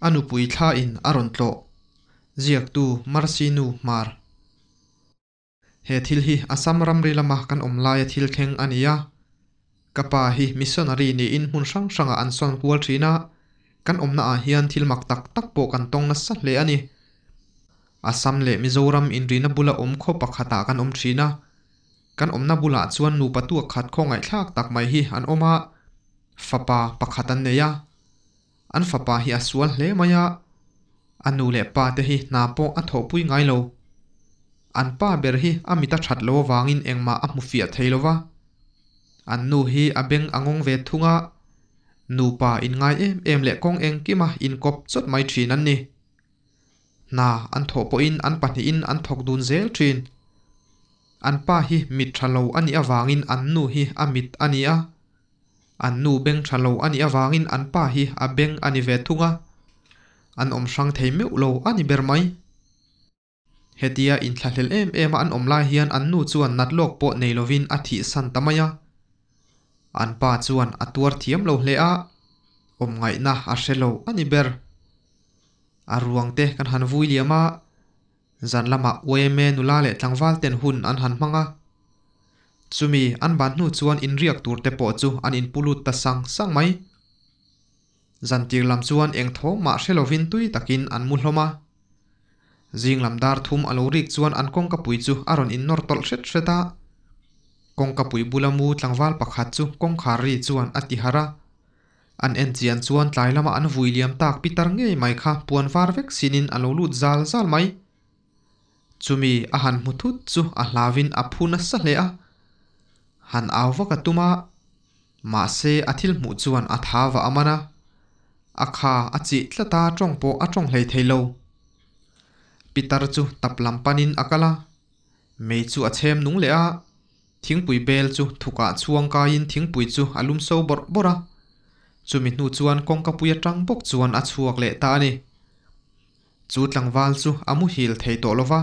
A nupui thla in a rawn tlawh. Ziaktu Marcy Nu Hmar. He thil hi Assam ramri lama kan awm laia thil thleng a ni a. Ka pa hi missionary niin hmun hrang hrangah an sawn kual thin a, kan awmna ah hian thil mak tak tak pawh kan tawng nasa hle a ni. Assam leh Mizoram inrina bula awm khaw pakhatah kan awm thin a. Kan awmna bulah chuan nupa tuak khat khawngaihthlak tak mai hi an awm a, fapa pakhat an nei a. An fapa hi a sual hle mai a, a nu leh pa te hi hna pawh a thawhpui ngai lo. An pa ber hi a mit a that lo avangin engmah a hmu fiah thei lo va. An nu hi a beng a ngawng ve thung a, nupa inngai em em leh kawng engkima inkawp chawt mai thin an ni. Hna an thawh pawhin an pahnihin an thawk dun zel thin. An pa hi mit tha lo a nih avangin an nu hi a mit a ni a. An nu beng tha lo a nih avangin an pa hi a beng a ni ve thung a. An awm hrang thei meuh lo a ni ber mai. Hetia inthlahlel em em a an awm lai hian an nu chuan nat lawk pawh nei lovin a thihsan ta mai a. An pa chuan a tuar thiam lo hle a, awm ngaihna a hre lo a ni ber. A ruang te kan han vui liam a, zan lamah YMA nula leh tlangval ten hun an han hmang a. Chumi an ban hnu chuan inriak tur te pawh chu an inpu lut ta sang sang mai. Zantir lam chuan eng tho mah hre lovin tui takin an mu hlawm a. Zing lam dar thum a lo rik chuan an kawngkapui chu a rawn innawr tawlh hret hret a. Kawngkapui bula mu tlangval pakhat chu kawngkhar ri chuan a ti harh a. An en chian chuan tlai lama an vui liam tak pitar ngei mai kha puan var vek sinin a lo lut zal zal mai. Chumi a han hmu thut chu a hlauin a phu nasa hle a. Han au vak a tum a, mahse a thil hmuh chuan a tha va a man a. A kha a chih tlat a, tawng pawh a tawng hlei thei lo. Pitar chu tap lam panin a kal a, mei chu a chhem nung leh a. Thingpui bel chu thukah chhuang kaiin thingpui chu a lum so bawrh bawrh a. Chumi hnu chuan kawngkapui atang bawk chuan a chhuak leh ta a ni. Chu tlangval chu a muhil thei tawh lo va,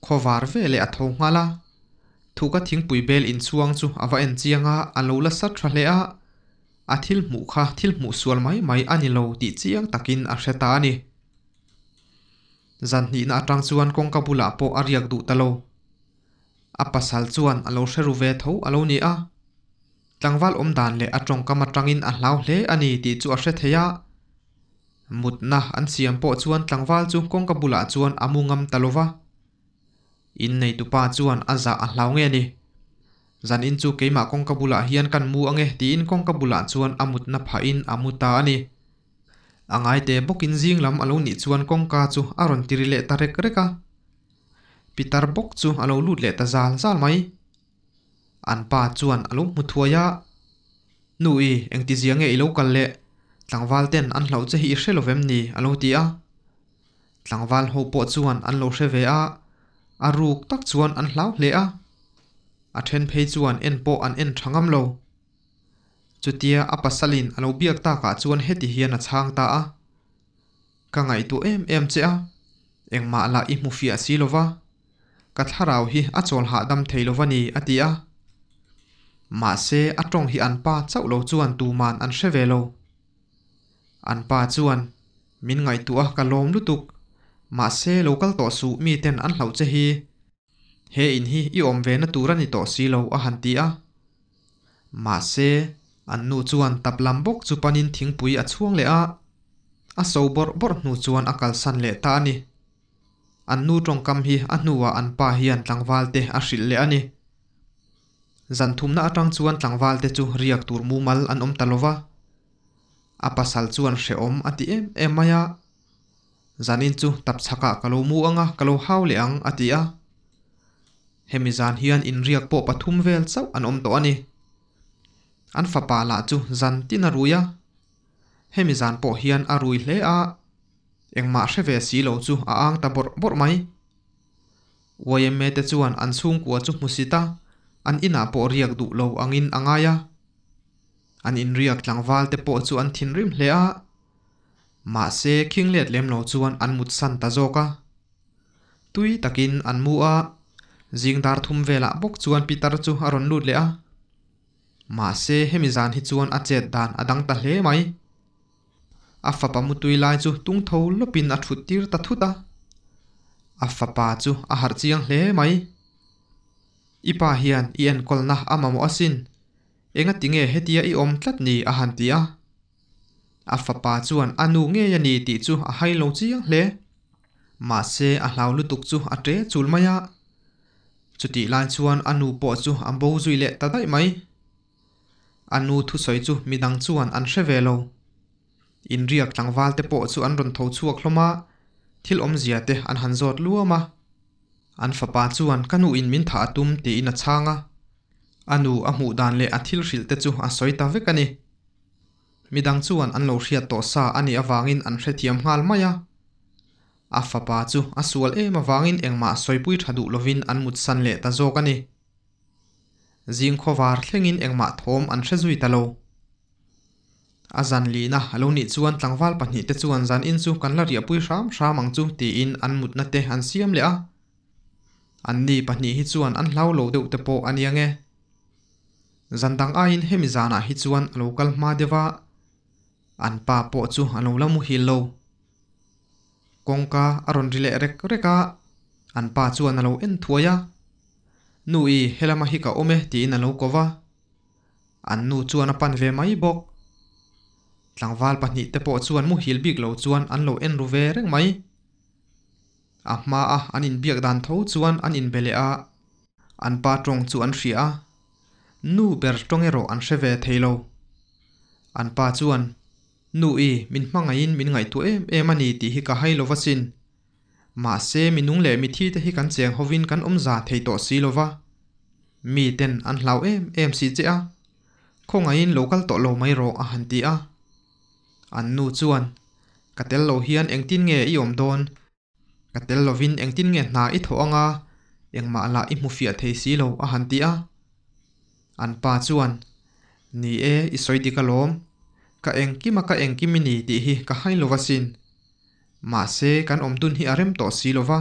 khawvar ve leh a tho nghal a. Thuka thingpui bel inchhuang chu a va en chiang a, a lo la sat tha hle a. A thil hmuh kha thil hmuh sual mai mai a ni lo tih chiang takin a hre ta a ni. Zan hnihna atang chuan kawngka bulah pawh a riak duh ta lo. A pasal chuan a lo hre ru ve tho a lo ni a. Tlangval awm dan leh a tawngkam atangin a hlau hle a ni tih chu a hre thei a. Mutna an siam pawh chuan tlangval chu kawngka bulah chuan a mu ngam ta lo va. Inneitupa chuan a zah a hlau nge ni? Zanin chu keimah kawngka bulah hian kan mu ange tiin kawngka bulah chuan a mutna phahin a mu ta a ni. A ngaite bawkin zing lam a lo nih chuan kawngka chu a rawn tiri leh ta rek rek a. Pitar bawk chu a lo lut leh ta zal zal mai. An pa chuan a lo hmu thuai a, Nu i, engtizia nge i lo kal leh? Tlangval ten an hlauh che hi i hre lo vem ni? a lo ti a. Tlangval ho pawh chuan an lo hre ve a, a ruk tak chuan an hlau hle a. A then phei chuan en pawh an en tha ngam lo. Chutia a pasalin a lo biak takah chuan heti hian a chhang ta a. Ka ngaihtuah em em che a, engmah lah i hmu fiah si lo va, ka thlarau hi a chawl hahdam thei lo va ni, a ti a. Mahse, a tawng hi an pa chauh lo chuan tuman an hre ve lo. An pa chuan, Min ngaihtuah a, ka lawm lutuk. Mahse, lo kal tawh suh, miten an hlauh che hi. He in hi i awm ve na tur a ni tawh si lo, a han ti a. Mahse, an nu chuan tap lam bawk chu panin thingpui a chhuang leh a, a so bawrh bawrh hnu chuan a kalsan leh ta a ni. An nu tawngkam hi a hnuah an pa hian tlangval te a hrilh leh a ni. Zan thumna atang chuan tlangval te chu riak tur mumal an awm ta lo va. A pasal chuan hrehawm a ti em em mai a. Zanin chu tap chhakah ka lo mu ang a, ka lo hau leh ang, a ti a. Hemi zan hian inriak pawh pathum vel chauh an awm tawh a ni. An fapa lah chu zan tin a rui a. Hemi zan pawh hian a rui hle a, engmah hre ve si lo chu a ang ta bawrh bawrh mai. YMA te chuan an chhungkua chu hmu sit a, an inah pawh riak duh lo angin a ngai a. An inriak tlangval te pawh chu an thinrim hle a. Mahse, khing let lem lo chuan an mutsan ta zawk a. Tui takin an mu a, zing dar thum velah bawk chuan Pitar chu a rawn lut leh a. Mahse, hemi zan hi chuan a chet dan a dang ta hle mai. A fapa mutui lai chu tung tho lawpin a thut tir ta thut a. A fapa chu a harh chiang hle mai. I pa hian i enkawlna a mamawh asin. Engati nge hetia i awm tlat ni a han ti a. A fapa chuan a nu ngei a ni tih chu a hai lo chiang hle. Mahse a hlau lutuk chu a ṭe chul mai a. Chutih lai chuan a nu pawh chu a bo zui leh ta daih mai. A nu thusawi chu midang chuan an hre ve lo. Inriak tlangval te pawh chu an rawn tho chhuak hlawm a, thil awmzia te an han zawt luam a. An fapa chuan ka nu in min thah a tum tiin a chhang a. A nu a hmuh dan leh a thil hrilh te chu a sawi ta vek a ni. Midang chuan an lo hriat tawh sa a nih avangin an hrethiam nghal mai a. A fapa chu a sual em avangin engmah sawipui tha duh lovin an mutsan leh ta zawk a ni. Zing khawvar thlengin engmah thawm an hre zui ta lo. A zan lihna a lo nih chuan tlangval pahnihte chuan zan in chu kan la riahpui hram hram ang chu tiin an mutna te an siam leh a. Anni pahnih hi chuan an hlau lo deuh te pawh a nia nge. Zan dang aiin hemi zanah hi chuan a lo kal hma deuh a, an pa pawh chu a lo la muhil lo. Kawngka a rawn ri leh rek rek a, an pa chuan a lo en thuai a. Nu i, helama hi ka awm e tiin a lo ko va. An nu chuan a pan ve mai bawk. Tlangval pahnihte pawh chuan muhil bik lo chuan an lo en ru ve reng mai. A hmaa an inbiak dan tho chuan an inbe leh a, an pa tawng chu an hria a, nu ber tawng erawh an hre ve thei lo. An pa chuan, Nu i, min hmangaihin min ngaihtuah em em a ni tih hi ka hai lo va sin. Mahse, mi nung leh mithi te hi kan cheng hovin kan awm za thei tawh si lo va. Mi ten an hlau em em si che a, khawngaihin lo kal tawh lo mai rawh a han ti a. An nu chuan, Ka tel lo hian engtin nge i awm dawn? Ka tel lovin engtin nge hna i thawh anga engmah lah i hmu fiah thei si lo a han ti a. An pa chuan, Ni e, i sawi dik alawm. Ka engkima ka engkim i ni tih hi ka hai lo asin. Mahse, kan awm dun hi a rem tawh si lo va.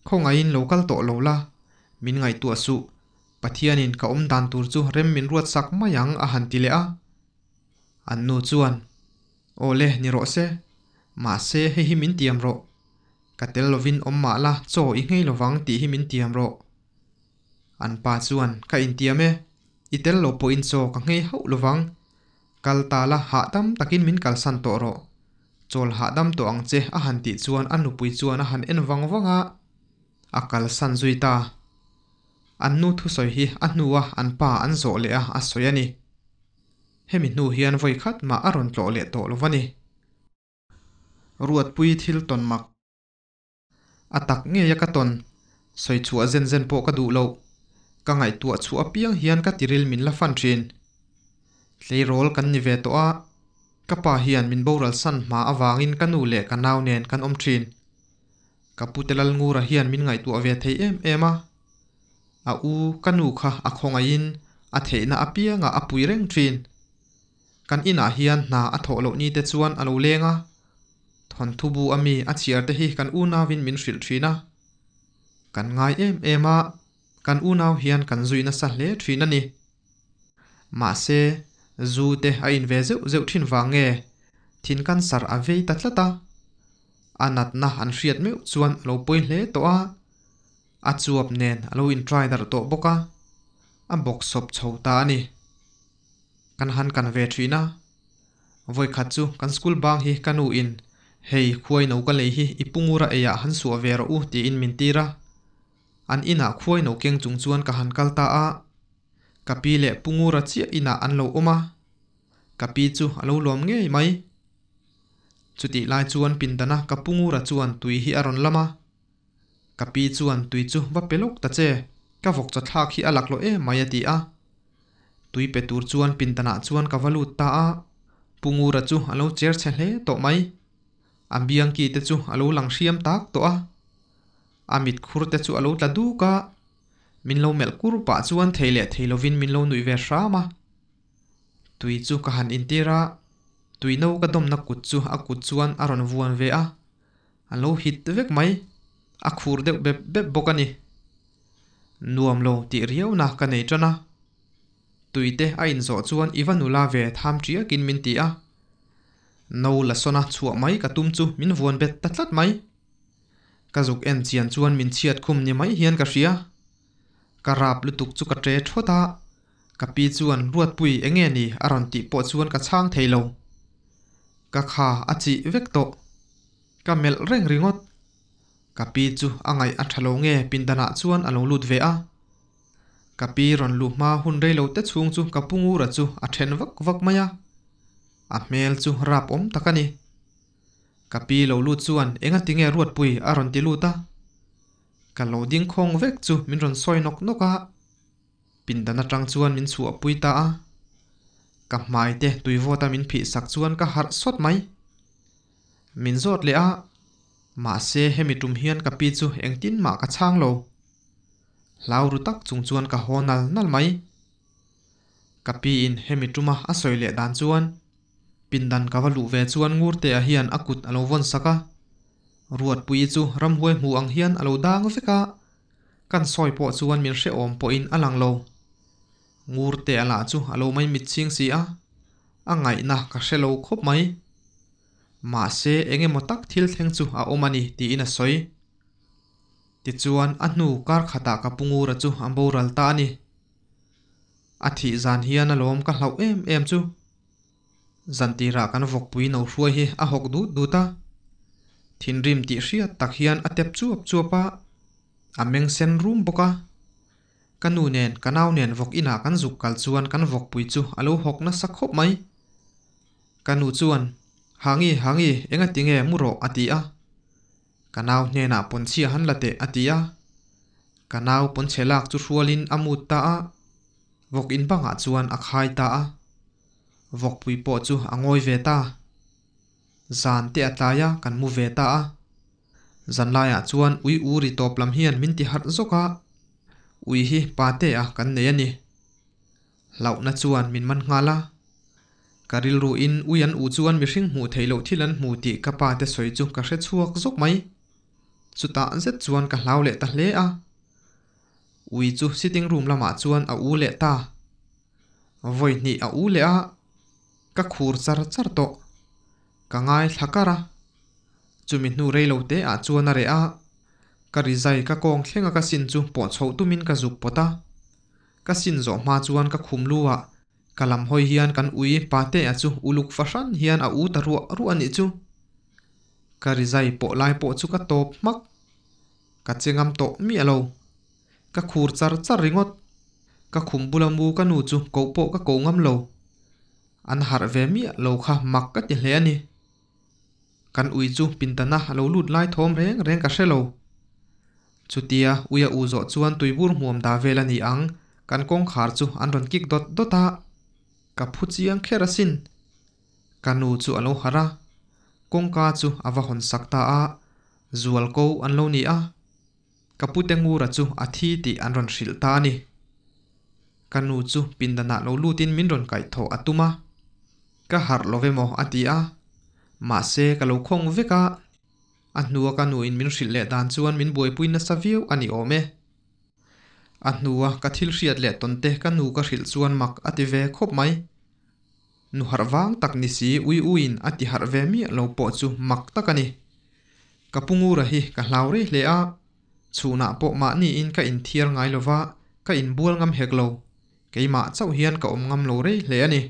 Khawngaihin lo kal tawh lo la, min ngaihtuah suh. Pathianin ka awm dan tur chu rem min ruat sak mai ang a han ti leh a. An nu chuan, Aw le, ni rawh se. Mahse, hei hi min tiam rawh. Ka tel lovin awm mah la, chaw i nghei lovang tih hi min tiam rawh. An pa chuan, Ka intiam e. I tel lo pawhin chaw ka nghei hauh lovang. Kal ta la, hahdam takin min kalsan tawh rawh. Chawl hahdam tawh ang che, a han tih chuan a nupui chuan a han en vang vang a. A kalsan zui ta. An nu thusawi hi a hnua an pa an zawh leh a, a sawi a ni. Hemi hnu hian vawi khat mah a rawn tlawh leh tawh lo va ni. Ruatpui thil tawn mak. A tak ngei a ka tawn. Sawi chhuah zen zen pawh ka duh loh. Ka ngaihtuah chhuah apiang hian ka tiril min la fan thin. Tleirawl kan ni ve tawh a, ka pa hian min boral san hma avangin ka nu leh ka nau nen kan awm thin. Ka pute Lalngura hian min ngaihtuah ve thei em em a. A u ka nu kha a khawngaihin a theihna apiangah a pui reng thin. Kan inah hian hna a thawh loh ni te chuan a lo leng a, thawnthu bu a mi a chhiar te hi kan unauin min hrilh thin a. Kan ngai em em a, kan unau hian kan zui nasa hle thin a ni. Mahse, zu te a in ve zeuh zeuh thin vang nge thin cancer a vei ta tlat a. A natna an hriat meuh chuan a lo pawi hle tawh a. A chuap nen a lo in try darh tawh bawk a, a bawk sawp chho ta a ni. Kan han kan ve thin a, vawikhat chu kan school bang hi ka nu in hei khuai no ka lei hi i pungura ei ah han suah ve rawh u tiin min tir a. An inah khuai no keng chung chuan ka han kal ta a, ka pi leh pungura chiah inah an lo awm a, ka pi chu a lo lawm ngei mai. Chutih lai chuan pindana ka pungura chuan tui hi a rawn lam a. Ka pi chuan tui chu va pe lawk ta che, ka vawk chaw thlak hi a laklawh em mai a ti a. Tui pe tur chuan pindanah chuan ka va lut ta a, Pu Ngura chu a lo cher chhe hle tawh mai. A biangki te chu a lo lang hriam tak tawh a. A mit khur te chu a lo tla duk a, min lo melh kur pah chuan thei leh thei lovin min lo nuih ve hram a. Tui chu ka han intir a, tui no ka dawmna kut chu a kut chuan a rawn vuan ve a. A lo hit vek mai, a khur deuh bep bep bawk a ni. Nuam lo tih riauna ka nei tan a. Tuite a inzawh chuan i va nula ve tham ṭiakin min ti a. No la sawn a chhuah mai ka tum chu min vuan bet ta tlat mai. Ka zuk en chian chuan min chhiat khum ni mai hian ka hria. Ka rap lutuk chu ka tre thawt a, ka pi chuan Ruatpui enge ni a rawn tih pawh chuan ka chhang thei lo. Ka kha a chih vek tawh. Ka melh reng ringawt. Ka pi chu a ngaih a tha lo nge pindanah chuan a lo lut ve a. Ka pi rawn luh hma hun rei lo te chhung chu ka pu Ngura chu a then vak vak mai a. A hmel chu rap awm tak a ni. Ka pi lo lut chuan enga tinge Ruatpui a rawn ti lut a. Ka lo ding khawng vek chu min rawn sawi nawk nawk a. Pindan atang chuan min chhuahpui ta a. Ka hmai te tuivawta min phih sak chuan ka harh sawt mai. Min zawt leh a, mahse hemi tum hian ka pi chu engtin mah ka chhang lo. Hlau ru tak chung chuan ka haw nal nal mai. Ka pi in hemi tuma a sawi leh dan chuan pindan ka va luh ve chuan Ngurtea hian a kut a lo vawn sak a. Ruatpuii chu ramhuai hmu ang hian a lo dang vek a, kan sawi pawh chuan min hrehawm pawhin a lang lo. Ngurtea lah chu a lo maimit ching si a, a ngaihna ka hre lo khawp mai. Mahse eng emaw tak thil thleng chu a awm a ni tiin a sawi. Tichuan a hnu kar khatah ka pu Ngura chu a boral ta a ni. A thih zan hian a lawm ka hlauh em em chu. Zantirah kan vawkpui no hruai hi a hawk dut dut a. Thinrim tih hriat tak hian a tep chuap chuap a, a meng sen rum bawk a. Ka nu nen ka nau nen vawk inah kan zuk kal chuan kan vawkpui chu a lo hawk nasa khawp mai. Ka nu chuan, Hangi, Hangi, engati nge mu rawh a ti a. Ka nau hnenah pawnchhia han la teh a ti a. Ka nau pawnchhe lak chu hrualin a mut ta a. Vawk in bangah chuan a khai ta a. Vawkpui pawh chu a ngawi ve ta. Zan te a tlai a, kan mu ve ta a. Zanlaiah chuan ui u ri tawp lam hian min ti harh zawk a. Ui hi pa te a kan nei a ni. Hlauhna chuan min man nghal a. Ka rilru in ui an u chuan mihring hmuh theih loh thil an hmu tih ka pa te sawi chu ka hre chhuak zawk mai. Chutah zet chuan ka hlau leh ta hle a. Ui chu sitting room lamah chuan a u leh ta. Vawi hnih a u leh a, ka khur char char tawh. Ka ngaithla kar a. Chumi hnu rei lo te ah chuan a reh a. Ka rizai ka kawng thleng a ka sin chu pawh chhoh tumin ka zuk pawt a. Ka sin zawh hma chuan ka khum lu ah ka lam hawi hian kan ui Patea chu uluk fahran hian a u ta ruah ruah a nih chu. Ka rizai pawh lai pawh chu ka tawp hmak. Ka che ngam tawh miah lo. Ka khur char char ringawt. Ka khum bula mu ka nu chu koh pawh ka ko ngam lo. An harh ve miah lo kha mak ka ti hle a ni. Kan ui chu pintana a lo lut lai thawm reng reng ka hre lo. Chutia ui a u zawh chuan tuibur hmuam da vel a ni ang, kan kawngkhar chu an rawn kik dawt dawt a. Ka phu chiang kher asin. Ka nu chu a lo harh a, kawngka chu a va hawn sak ta a, zual ko an lo ni a. Ka pute Ngura chu a thi tih an rawn hrilh ta a ni. Ka nu chu pindanah lo lutin min rawn kaihthawh a tum a. Ka harh lo ve maw a ti a. Mahse ka lo khawng vek a. A hnua ka nuin min hrilh leh dan chuan min buaipui nasa viau a ni awm e. A hnua ka thil hriat leh tawn te ka nu ka hrilh chuan mak a ti ve khawp mai. Nu harh vang tak ni si ui uiin a ti harh ve miah lo pawh chu mak tak a ni. Ka pu Ngura hi ka hlau rei hle a, chhunah pawh mahniin ka inthiar ngai lova ka inbual ngam hek lo. Keimah chauh hian ka awm ngam lo rei hle a ni.